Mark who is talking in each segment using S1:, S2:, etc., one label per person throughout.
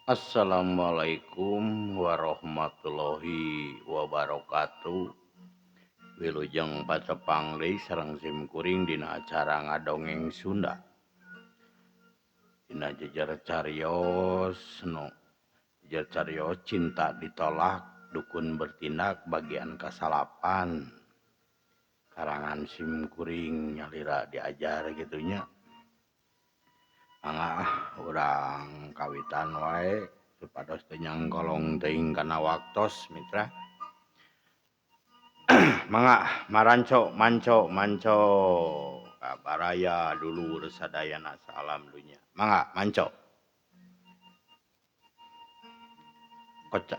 S1: Assalamualaikum warahmatullahi wabarakatuh. Wilujeng patepang deui sareng sim kuring dina acara ngadongeng Sunda. Dina jejer carios nu jejer carios cinta ditolak dukun bertindak bagian kasalapan. Karangan sim kuring nyalira diajar kitu nya. Mangga urang kawitan wae supados teu nyangkolong teuing kana waktos mitra. Mangga maranco manco manco ka baraya dulur sadayana salam dunya. Mangga manco.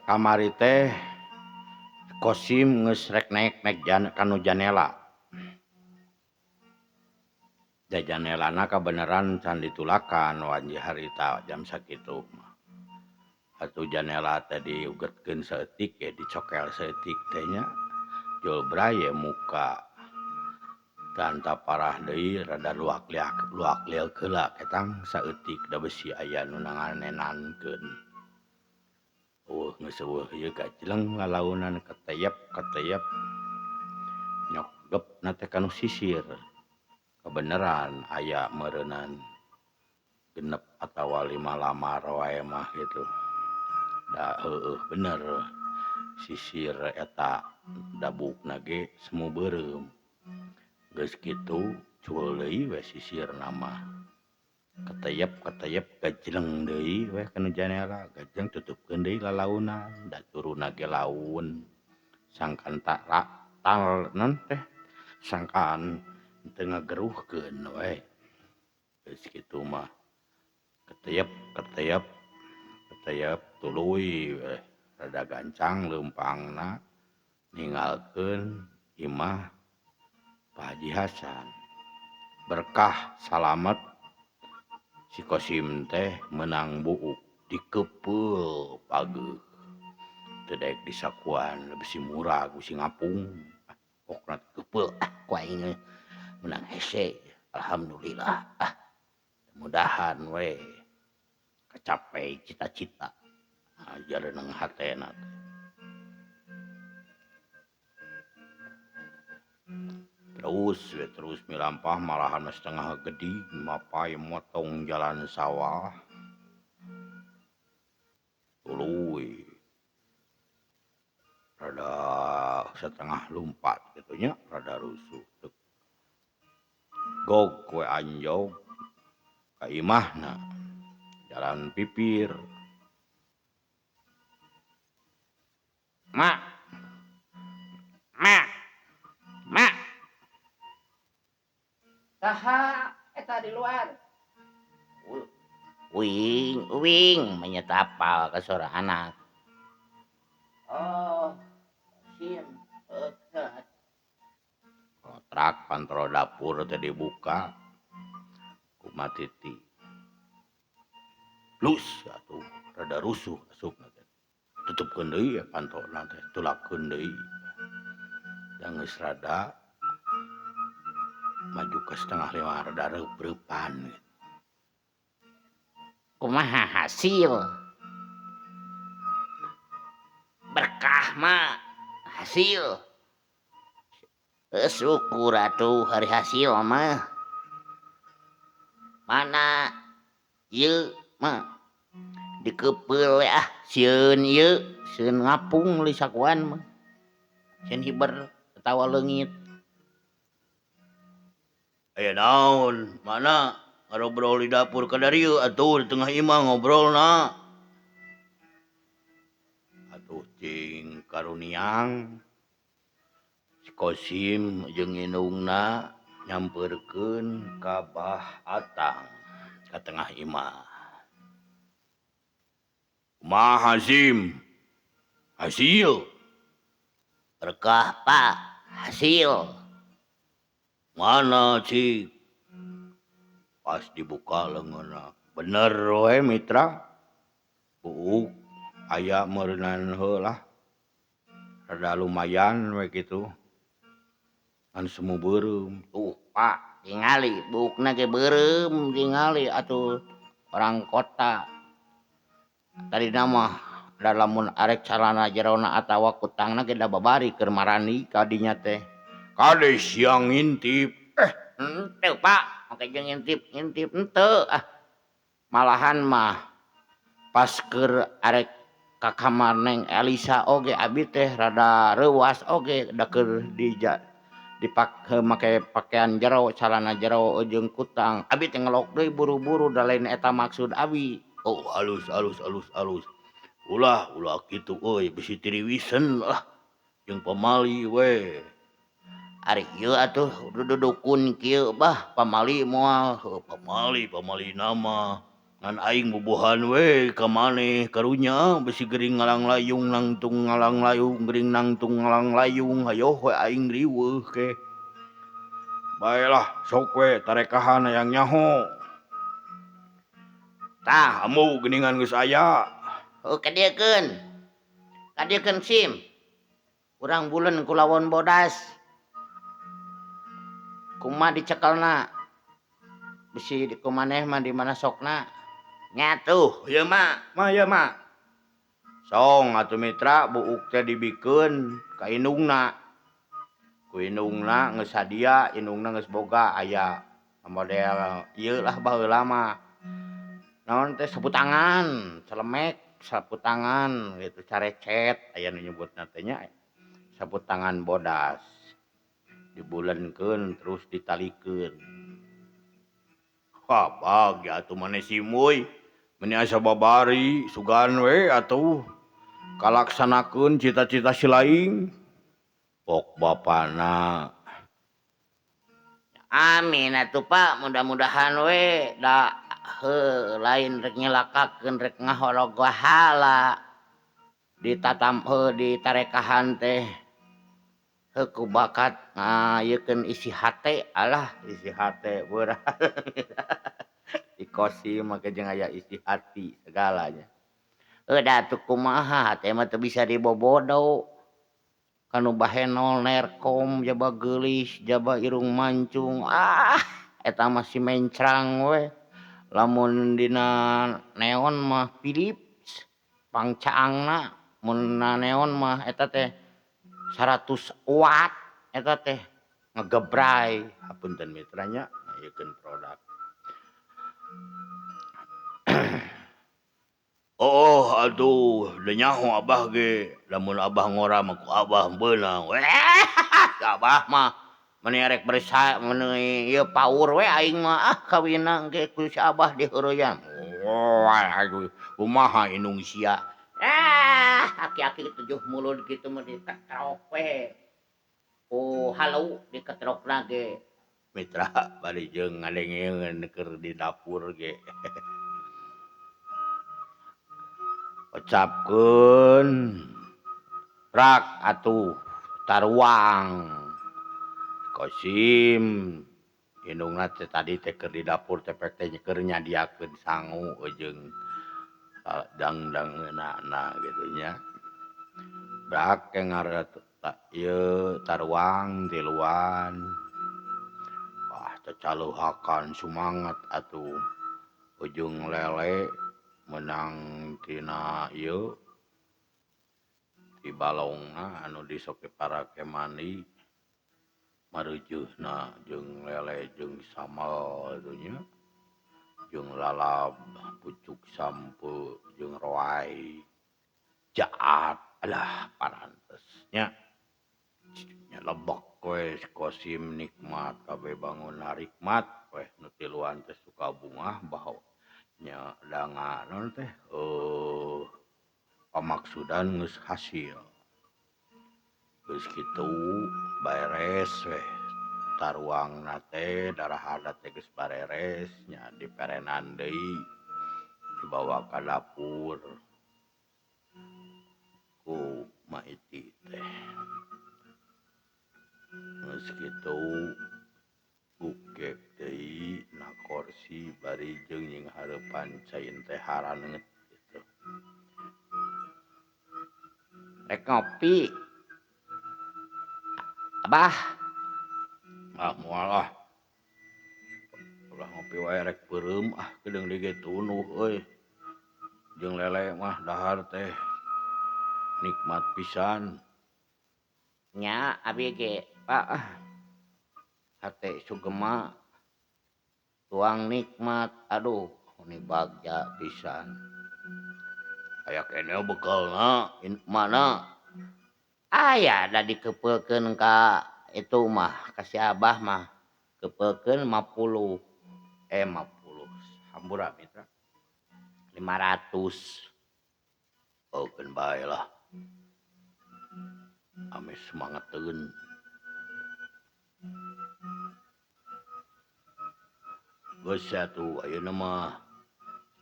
S1: Kamari teh Kosim geus rek naek-naek kanu janela. Da janelana kabeneran can ditulakan wanji harita jam sakitu mah. Atuh janela teh diugetkeun saeutik ge dicokel saeutik teh nya. Jolbray muka. Tanta parah deui rada luak-liak luak-liak heula ketang saeutik da besi aya nu nanganenankeun. Eueuh geus eueuh ieu gajleng lalaunan keteyep-keteyep nyok gepna teh kanu sisir. Kebeneran aya meureunan 6 atawa 5 lamar wae mah kitu. Da heueuh bener sisir eta dabukna ge semu beureum. Geus kitu cul deui we sisirna mah. Keteyep-keteyep gajleng deui we kana janela, gajleng tutupkeun deui lalaunan, da turunna ge laun. Sangkan tal naon teh sangkan teu ngageruhkeun we. Geus kitu mah keteyep keteyep keteyep tuluy we rada gancang leumpangna ninggalkeun imah Pak Haji Hasan. Berkah salamet si Kosim teh meunang buuk dikepeul pageuh. Teu daek disakuan bisi murag bisi ngapung. Pokna kepeul ah ku aing meunang hese alhamdulillah ah mudahan we kacapai cita-cita ajareunang hatena teh. Terus we terus milampah malahan setengah gedig mapai motong jalan sawah. Tuluy rada setengah lumpat kitu nya rada rusuh. Gog we anjog ka imahna jalan pipir. Mak mak mak
S2: saha eta di luar?
S1: Uing uing menyetapal ka sora anak.
S2: Oh, sim.
S1: Kontrak pantro dapur teh dibuka kumaha titi. Lus atuh rada rusuh asupna teh. Tutupkeun deui pantona teh tulakeun deui. Da geus rada maju ke setengah lima rada reup-reupan.
S2: Kumaha hasil? Berkah mah hasil. Syukur atuh hari hasil mah. Mana ieu mah dikepeul we ah sieun ieu, sieun ngapung li sakuan mah. Sieun hiber atawa leungit.
S1: Aya naon? Mana ngobrol di dapur ka darieu atuh di tengah imah ngobrolna. Atuh cing karuniang si Kosim jeung indungna nyampeurkeun ka Bah Atang ka tengah imah. Kumaha Sim? Hasil?
S2: Berkah Pak, hasil.
S1: Mana cik? Pas dibuka leungeunna. Bener we mitra. Buuk aya meureunan heulah. Rada lumayan we kitu. Kan semu beureum.
S2: Tuh Pak, tingali buukna ge beureum tingali atuh orang kota. Tadina mah da lamun arek calana jerona atawa kutangna ge da babari keur marandi ka dinya teh.
S1: Kade siang ngintip.
S2: Henteu Pak, make jeung ngintip-ngintip henteu ah. Malahan mah pas keur arek ka kamar Neng Elisa oge abi teh rada reuas oge da keur dipake make pakaian jero, calana jero jeung kutang. Abi teh ngelok deui buru-buru da lain eta maksud abi.
S1: Oh alus alus alus alus. Ulah ulah kitu euy bisi tiriwisen lah jeung pamali we.
S2: Ari ieu atuh dudukun kieu bah pamali moal.
S1: Heuh pamali pamali nama ngan aing bubuhan we ka maneh karunya bisi gering ngalanglayung nangtung ngalanglayung gering nangtung ngalanglayung hayoh we aing riweuh ke. Baelah sok we tarekahan hayang nyaho. Tah ambu geuningan geus aya.
S2: Heuh kadieukeun. Kadieukeun sim. Urang buleun ku lawon bodas. Kumaha dicekelna? Bisi ku maneh mah di mana sokna? Nya tuh, ieu mah,
S1: mah ieu mah. Song atuh mitra buuk teh dibikeun ka indungna. Ku indungna geus sadia, indungna geus boga aya model ieu lah baheula mah. Naon teh sapu tangan, celemek sapu tangan gitu carecet aya nu nyebutna teh nya. Sapu tangan bodas. Dibulenkeun terus ditalikeun. Wah, bagya atuh maneh simuy. Meni asa babari sugan we atuh kalaksanakeun cita-cita si laing. Pok bapana.
S2: Amin atuh Pak, mudah-mudahan we da heuh lain rek nyelakakeun rek ngahorog wahala. Ditatam heuh ditarekahan teh. Heuh ku bakat ngayekeun isi hate alah
S1: isi hate beurang. Dikosi make jeung aya isi hati segalanya.
S2: Heuh da atuh kumaha hate mah teu bisa dibobodo. Kanu bahenol nerkom jaba geulis jaba irung mancung ah eta mah si mencrang we. Lamun dina neon mah Philips pangcaangna mun na neon mah eta teh 100 watt eta teh ngegebray.
S1: Hapunten mitranya ngayekeun produk. Oh aduh da nyaho abah ge lamun abah ngora mah ku abah beunang.
S2: Abah mah meni rek bersa meni ieu paur we aing mah ah kawinna ge ku si abah diheureuyang.
S1: Wah aduh kumaha indung sia.
S2: Ah aki-aki tujuh mulud kitu mah diketrok we. Oh halu diketrokna ge.
S1: Mitra bari jeung ngadengeun keur di dapur ge. Ucapkeun rak atuh taruang. Kosim indungna teh tadi teh keur di dapur teh pek teh keur nyadiakeun sangu jeung dangdangeunana kitu nya. Brak ngaret ieu taruang tiluan. Wah cacaluhakan sumangat atuh ujung lele menang tina ieu di balongna anu disoke parake mandi mareujuhna jeung lele jeung sambel atuh nya jeung lalab pucuk sampe jeung roai jaat alah parantes nya nya lebek we Kosim nikmat kabeh bangun harikmat we nu tiluan teh suka bungah bahwa nya danganon teh pamaksudan geus hasil geus kitu beres we taruangna teh darahana teh geus bareres nya diperenan deui dibawa ka dapur ku Maiti teh geus kitu bukek deui na korsi bari jeung nying hareupan cain teh haraneut kitu.
S2: Rek ngopi. Abah.
S1: Ah moal ah. Ulah ngopi wae rek peureum ah geudeung deui ge tunduh euy. Jeung lele mah dahar teh nikmat pisan.
S2: Nya abi ge Pak ah. Hate sugema tuang nikmat aduh ini bagja pisan.
S1: Aya keneh bekalna
S2: mana? Aya da dikepeulkeun ka itu mah ka si Abah mah kepeulkeun 50.
S1: 50 hampura mitra.
S2: 500.
S1: Oh keun bae lah. Ame semangateun. Geus atuh ayeuna mah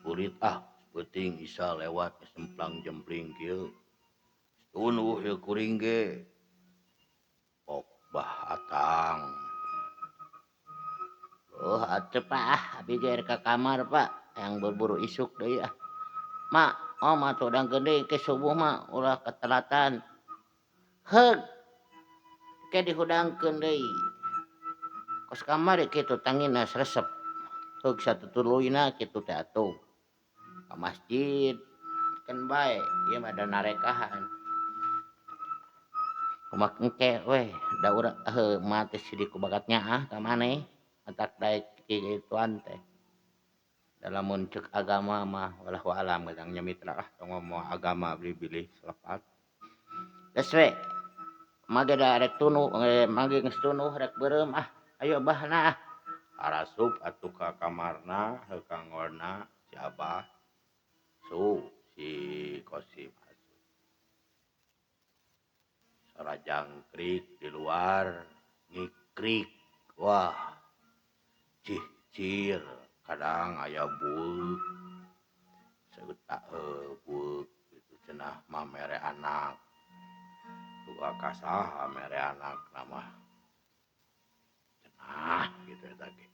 S1: kurit ah peuting isa lewat semplang jempling kieu. Tunuh ieu kuring ge. Ok bah atang.
S2: Oh atuh Pak ah abi ge ka kamar Pak. Yang berburu isuk deui ah. Mak, oh mah tuh udang gede ke subuh mah ulah ketelatan. Heug. Ke dihudangkeun deui. Kos kamari kitu tangina resep. Heug satutuluyna kitu teh atuh. Ka masjid kan bae ieu mah da narekahan. Kumaha engke weh da urang heuh mah teh sidik ku bakat nyaah ka maneh matak daek kikituan teh. Dalam muncul agama mah wallahu alam kadang nya
S1: mitra ah tong ngomong agama bilih-bilih selepat.
S2: Geus we. Mage da rek tunuh mage geus tunuh rek beureum ah. Ayo abahna ah.
S1: Arasup atuh ka kamarna heuh kangorna si Abah. Su si Kosim asup. Sora jangkrik di luar ngikrik wah cih-cir. Kadang aya bueuk seuta bueuk gitu cenah mah mere anak duka ka saha mere anak mah cenah gitu eta ge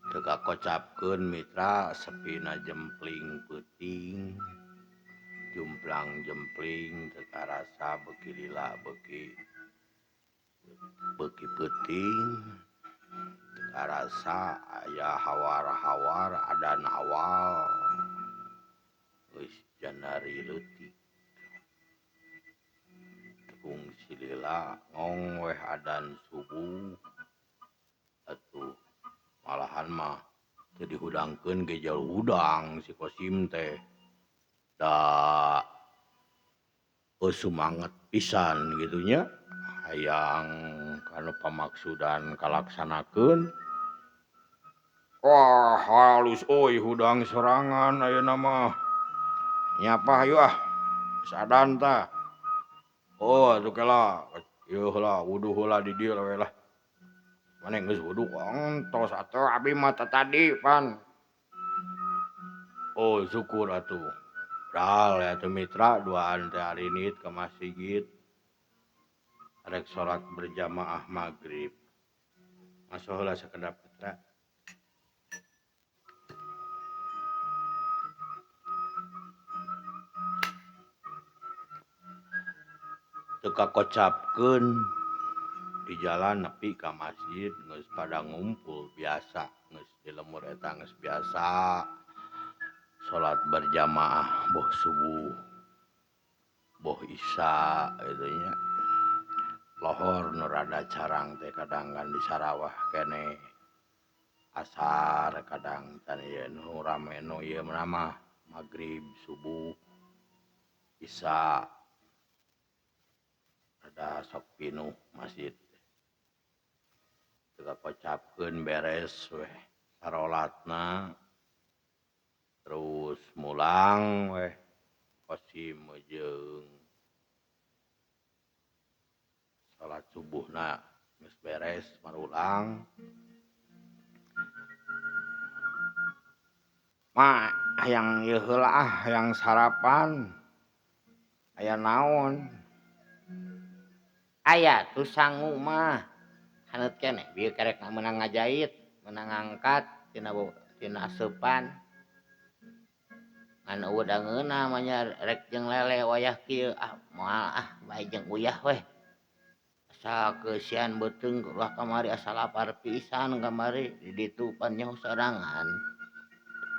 S1: teu kakocapkeun mitra sepina jempling peuting jumplang jempling teu karasa beuki lila beuki beuki peuting karasa aya hawar-hawar adan awal geus janari leutik tepung silila ngong weh adan subuh atuh malahan mah teu dihudangkeun ge jauh hudang si Kosim teh da sumanget pisan gitu nya hayang kanu pamaksudan kalaksanakeun. Wah halus euy hudang sorangan ayeuna mah nyapa hayu ah sadan tah. Oh atuh kela ieu heula wudu heula di dieu we lah. Maneh geus wudu entos atuh abi mah tadi pan. Oh syukur atuh. Dal atuh mitra duaan teh arinit ka masjid. Rek salat berjamaah maghrib. Masuk heula sakedap mitra. Teu kakocapkeun di jalan nepi ka masjid geus pada ngumpul biasa geus di lemur eta geus biasa salat berjamaah boh subuh boh isya kitu nya. Lohor nu rada carang teh kadang kan di Sarawah keneh asar kadang can ieu nu rame nu ieu mah magrib subuh isya rada sok pinuh masjid. Teu kakocapkeun beres weh sarolatna terus mulang weh Kosim jeung salat subuhna geus beres marulang. Ma hayang ieu heula ah hayang sarapan. Aya naon?
S2: Aya tuh sangu mah. Haneut keneh bieu karek meunang ngajait, meunang ngangkat tina tina aseupan. Ngan eueuh dangeuna mah nya rek jeung lele wayah kieu ah moal ah bae jeung uyah weh. Asa keusian beuteung ulah kamari asa lapar pisan kamari di ditu pan nyaho sorangan.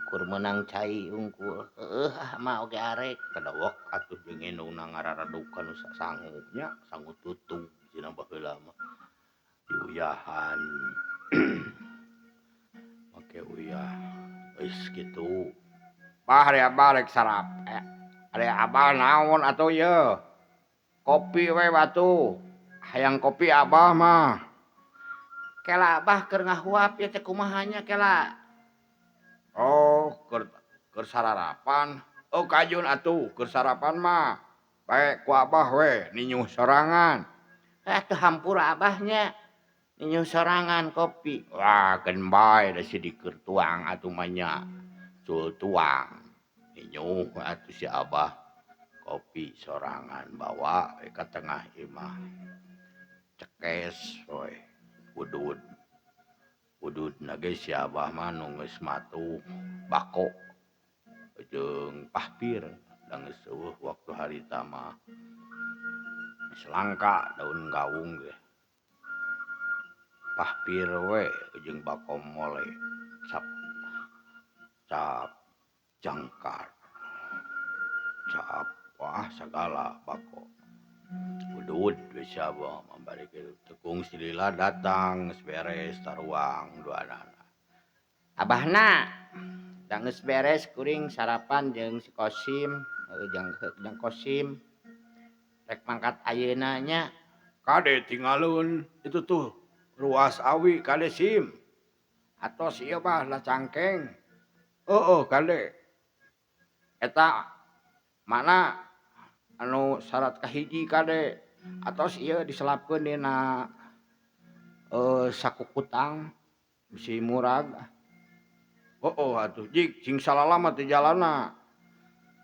S2: Ukur meunang cai unggul. Heueuh ah mah oge arek.
S1: Kadawek atuh jeung indungna ngararedug kanu sangu nya, sangu tutug cenah baheula mah. Diuyahan. Make uyah. Geus kitu. Bah ari abah rek sarap. Ari abah naon atuh yeuh? Kopi we batu. Hayang kopi abah mah.
S2: Kela abah keur ngahuap ieu teh kumaha nya kela?
S1: Oh, keur sararapan. Oh, kajun atuh keur sarapan mah. Bae ku abah we ninyuh sorangan.
S2: Atuh hampura abahnya. Ninyuh sorangan kopi.
S1: Wah, keun bae da si dieur tuang atuh mah nya. Cul tuang. Ninyuh atuh si abah kopi sorangan bawa we ka tengah imah. Cekes we udud. Ududna ge si abah mah nu geus matuh bako jeung pahpir da geus eueuh waktu harita mah. Geus langka daun kawung ge. Pahpir we jeung bako mole cap cap jangkar cap wah sagala bako. Udud we si abah mah bari kitu. Tekung si Lila datang geus beres taruang duanana.
S2: Abahna da geus beres kuring sarapan jeung si Kosim, jeung Kosim. Rek mangkat ayeuna nya.
S1: Kade tinggalun itu tuh ruas awi kade sim. Atos ieu mah lah cangkeng. Heueuh kade. Eta mana anu syarat kahiji kade atos ieu diselapkeun dina sakukutang bisi murag. Heueuh atuh jik cing salalama teh jalana.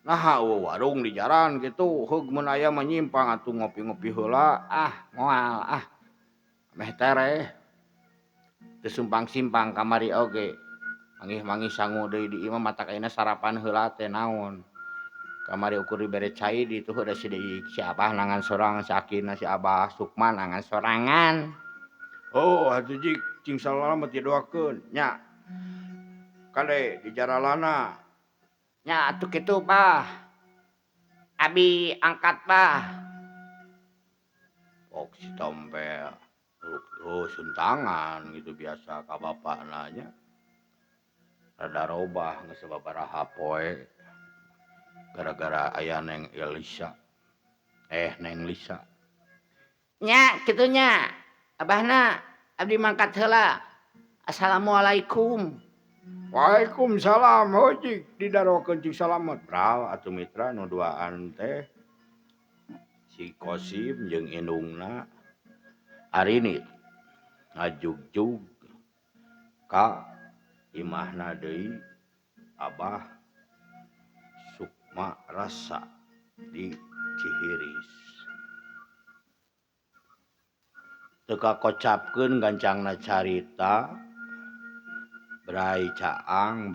S1: Naha eueuh warung di jalan kitu heug mun aya mah nyimpang atuh ngopi-ngopi heula
S2: ah moal ah. Meh tereh. Teu sumpang-simpang kamari oge. Manggih-manggih sangu deui di imah matak ayeuna sarapan heula teh naon. Kamari ukur dibere cai di tuh da si deui si abah nangan sorangan si akina si abah Sukma nangan sorangan.
S1: Oh atuh jik cing salalama teh doakeun nya. Kade di jaralana.
S2: Nya atuh kitu bah. Abi angkat bah.
S1: Pok si tompel. Oh suntangan gitu biasa ka bapakna nya. Rada robah geus sababaraha poe. Gara-gara aya Neng Elisa. Neng Lisa.
S2: Nya kitu nya. Abahna abdi mangkat heula. Assalamualaikum.
S1: Waalaikumsalam hojik didarokeun cing salamet. Bral atuh mitra nu duaan teh si Kosim jeung indungna Arini ngajugjug ka imahna deui Abah Sukma Rasa di Cihiris. Teu kakocapkeun gancangna carita berai caang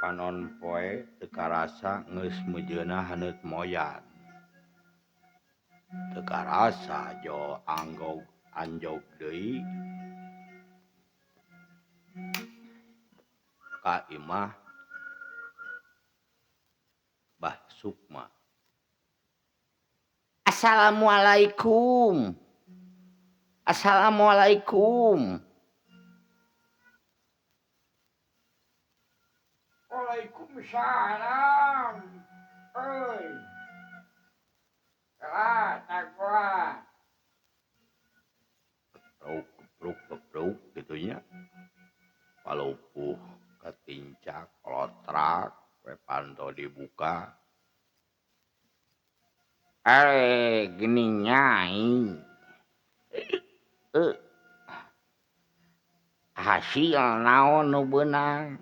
S1: panon poe teu karasa geus meujeuna haneut moyan. Teu karasa jo anggog anjog deui ka imah Bah Sukma.
S2: Assalamualaikum. Assalamualaikum.
S1: Waalaikumsalam. Euy. Salah takwa. Kepruk kepruk gitunya. Palupuh katincak kolotrak we panto dibuka.
S2: Gini nyai. Hasil naon nu beunang.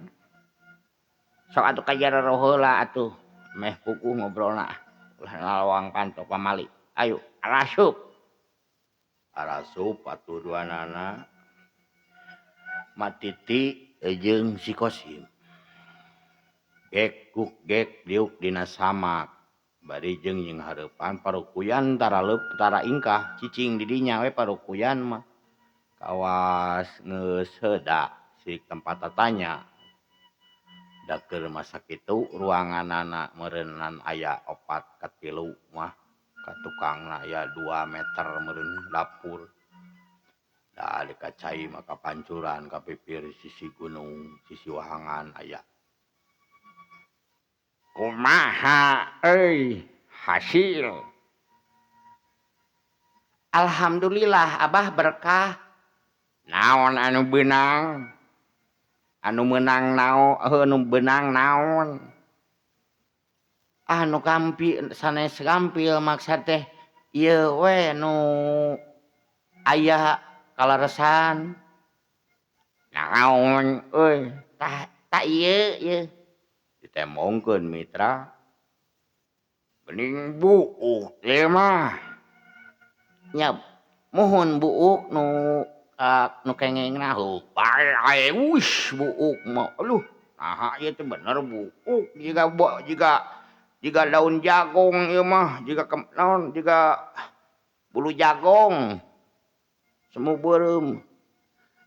S2: Sok atuh kajaroro heula atuh. Meh puguh ngobrolna. Ulah ngalawang panto pamali. Ayo, arasup.
S1: Arasup atuh duanana. Matiti jeung si Kosim. Gek guk gek diuk dina samak. Bari jeung jeung hareupan parukuyan tara leup tara ingkah cicing di dinya we parukuyan mah. Kawas geus heuda sirik tempat tatanya. Da keur masa kitu ruanganana meureunnan aya 4 ka 3 mah ka tukangna aya 2 meter meureun dapur. Da di kacai mah kapancuran ka pipir sisi gunung, sisi wahangan aya.
S2: Kumaha euy hasil? Alhamdulillah Abah berkah. Naon anu beunang? Anu meunang naon? Heuh nu beunang naon? Ah nu gampil sanes gampil maksad teh ieu we nu aya kaleresan. Naon euy? Tah tah ieu ieu
S1: ditembongkeun mitra.
S2: Geuning buuk ieu mah. Nya muhun buuk nu nu kengengna heuh bae ae wis buuk mah. Aduh, naha ieu teh bener buuk jiga jiga jiga daun jagung ieu mah, jiga naon jiga bulu jagong. Semu beureum.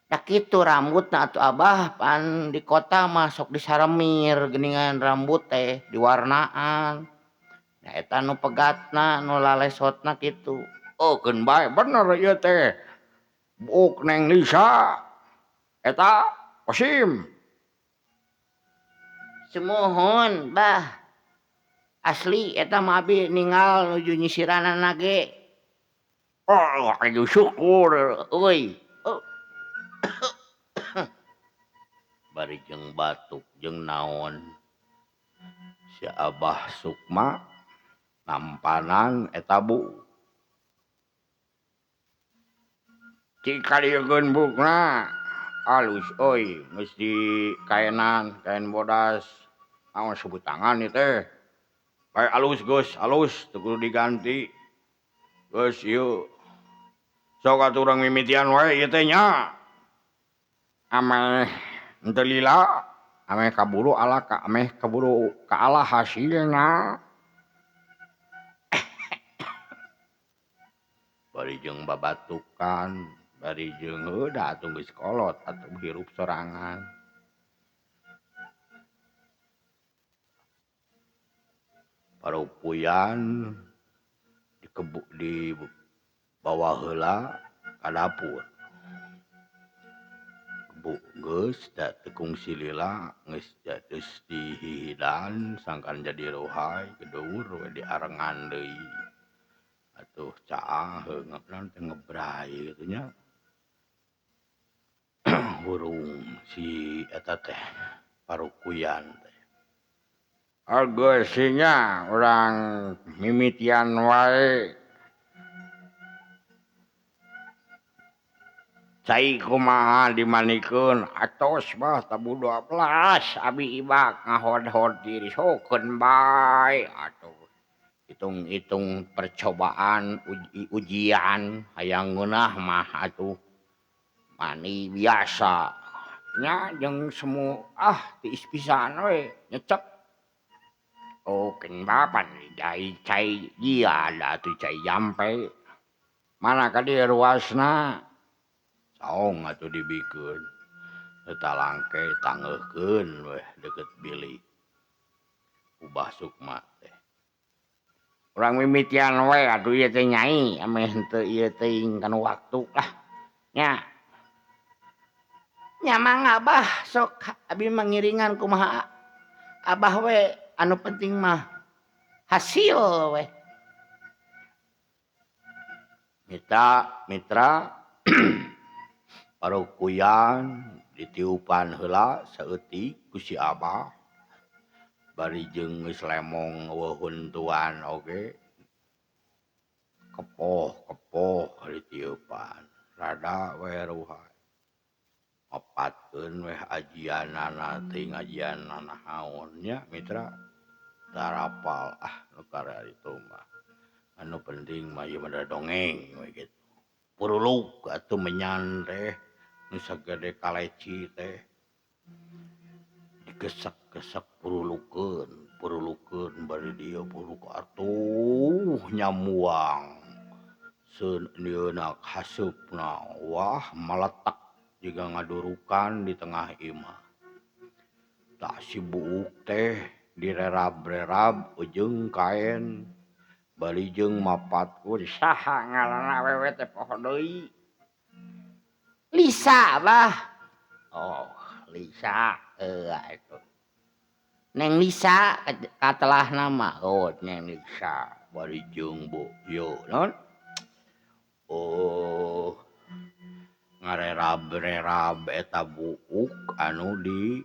S2: Da kitu rambutna atuh Abah pan di kota mah sok disaremir geuningan rambut teh diwarnaan. Nah eta nu pegatna nu lalesotna kitu.
S1: Oh keun bae bener ieu teh. Buuk Neng Lisa eta Kosim.
S2: Sumuhun Bah. Asli eta mah abi ninggal nuju nyisiranana ge. Oh, aduh syukur euy. Oh.
S1: Bari jeung batuk jeung naon. Si Abah Sukma nampanan eta bu.
S2: Cikalieukeun bukna alus euy geus dikaenan kaen bodas naon sebutangan ieu teh.
S1: Bae alus geus alus teu kudu diganti. Geus ieu. Sok atuh urang mimitian wae ieu teh nya.
S2: Ameh henteu lila, ameh kaburu ala ka ameh kaburu ka ala hasilna.
S1: Bari jeung babatukan, bari jeung heuh da atuh geus kolot atuh hirup sorangan. Parupuyan dikebu di bawa heula ka dapur. Bu geus da teu kungsi lila geus geus dihihidan sangkan jadi rohai gedur we diarengan deui. Atuh caah heungeup naon teh ngebray kitu nya. Hurung si eta teh parukuyan teh.
S2: Geus nya urang mimitian wae. Cai kumaha dimanikeun atos bah tabu 12 abi ibak ngahod-hod diri sokeun bae atuh. Hitung-hitung percobaan ujian hayang ngeunah mah atuh. Mani biasa nya jeung semu ah tiis pisan we nyecep. Oh keun bapan cai cai dia da atuh cai jampe. Mana ka dieu ruasna?
S1: Saong atuh dibikeun. Eta langke tangeuhkeun weh deukeut bilik. Ubah Sukma teh.
S2: Urang mimitian we atuh ieu teh nyai ameh henteu ieu teuing kana waktu lah. Nya. Nya mangga Abah sok abi mangiringan kumaha Abah we anu penting mah hasil we.
S1: Mitra mitra parukuyan ditiupan heula saeutik ku si Abah. Bari jeung geus lemong eueuh huntuan oge. Kepoh-kepoh ditiupan rada we ruhai. Opatkeun weh ajianana teuing ajianana naon nya mitra. Tarapal ah nu kararitu mah. Anu penting mah ieu mah dongeng we kitu. Puruluk atuh menyan teh nu sagede kaleci teh. Digesek-gesek purulukeun, purulukeun bari dieu puruluk atuh nyamuang. Seun dieuna haseupna wah maletek. jiga ngadurukan di tengah imah. Tah si buuk teh direrab-rerab ujung kaen bari jeung mapat ku saha ngaranna awewe teh poho deui.
S2: Lisa bah. Oh, Lisa atuh. Neng Lisa katelah nama. Oh, Neng Lisa
S1: bari jeung bu yo non. Oh, ngarerab-rerab eta buuk anu di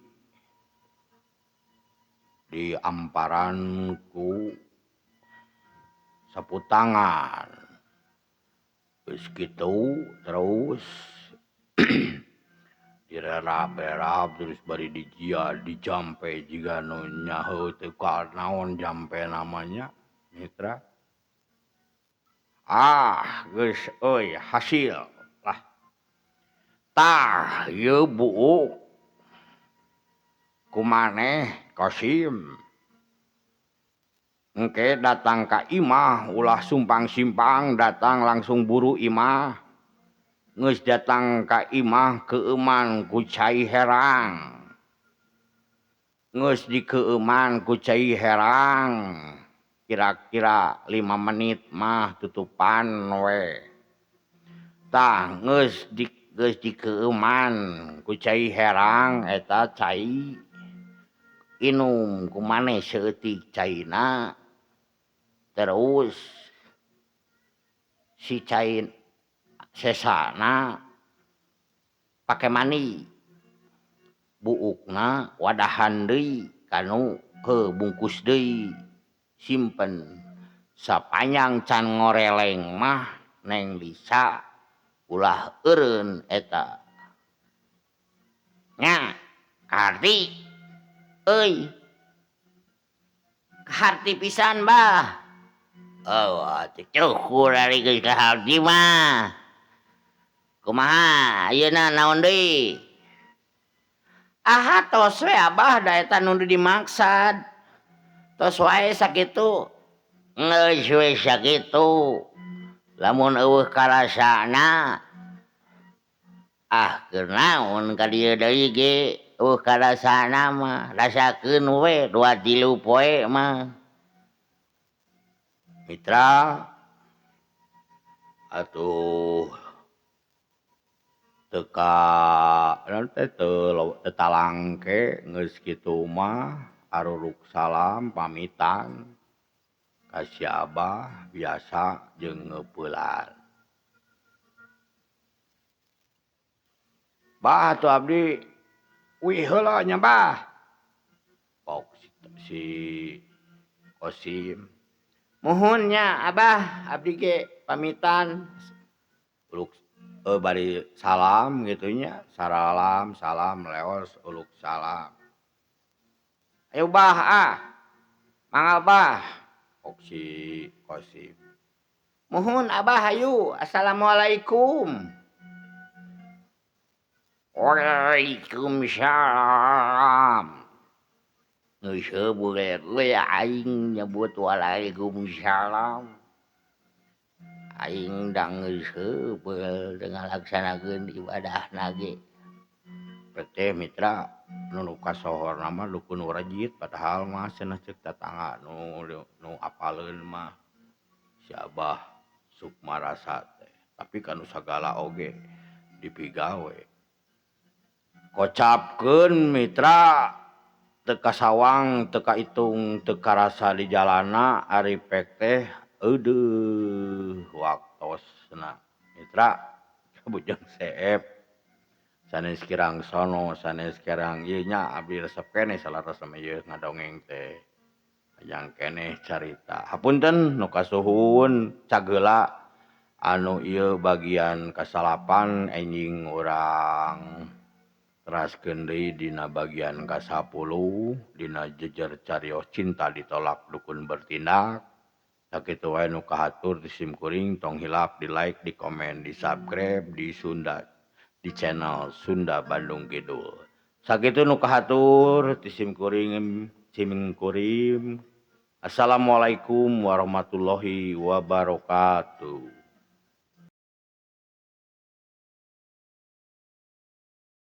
S1: amparan ku sapu tangan. Geus kitu terus direrab-rerab terus bari dijia dijampe jiga nu nyaho teu naon jampe namanya mitra. Ah geus euy hasil lah. Tah ieu buuk kumaneh Kosim. Engke datang ka imah ulah sumpang-simpang datang langsung buru imah. Geus datang ka imah keueuman ku cai herang. Geus dikeueuman ku cai herang. Kira-kira 5 menit mah tutupan we. Tah geus dikeueuman ku cai herang eta cai inum ku maneh saeutik caina. Terus si cai sesana pake mani. Buukna wadahan deui kanu ke bungkus deui simpen sapanjang can ngoreleng mah Neng Lisa ulah eureun eta.
S2: Nya kaharti euy. Kaharti pisan bah. Oh, cukur ari geus kaharti mah. Kumaha ayeuna naon deui? Aha tos we abah da eta nu dimaksad. Tos wae sakitu. Geus we sakitu. Lamun eueuh karasana ah keur naon ka dieu deui ge eueuh karasana mah rasakeun we 2-3 poe mah.
S1: Mitra atuh teka naon teh teu talangke geus kitu mah aruruk salam pamitan ka si abah biasa jeung ngeupelan. Bah atuh abdi wih heula nya bah. Pok si Kosim.
S2: Muhun nya abah abdi ge pamitan.
S1: Uluk bari salam gitu nya, salam salam leos uluk salam.
S2: Ayo bah ah. Mangga bah.
S1: Pok si Kosim.
S2: Muhun abah hayu. Assalamualaikum. Waalaikumsalam. Geus heubeul we aing nyebut waalaikumsalam. Aing da geus heubeul teu ngalaksanakeun ibadahna ge.
S1: Teh mitra nu kasohorna mah dukun rajit padahal mah cenah ceuk tatangga nu apaleun mah si Abah Sukmarasa teh. Tapi kanu sagala oge dipigawe. Kocapkeun mitra teu kasawang teu kaitung teu karasa di jalana ari pek teh eueuh waktosna mitra bujang seep sanes kirang sono sanes kirang ieu nya abdi resep keneh salarasna mah ieu ngadongeng teh hayang keneh carita. Hapunten nu kasuhun cageula anu ieu bagian kasalapan enjing urang teraskeun deui dina bagian ka-10 dina jejer carios cinta ditolak dukun bertindak. Sakitu wae nu kahatur di sim kuring tong hilap di like, di komen, di subscribe di Sunda di channel Sunda Bandung Kidul. Sakitu nu kahatur di sim kuring sim kuring. Assalamualaikum warahmatullahi wabarakatuh.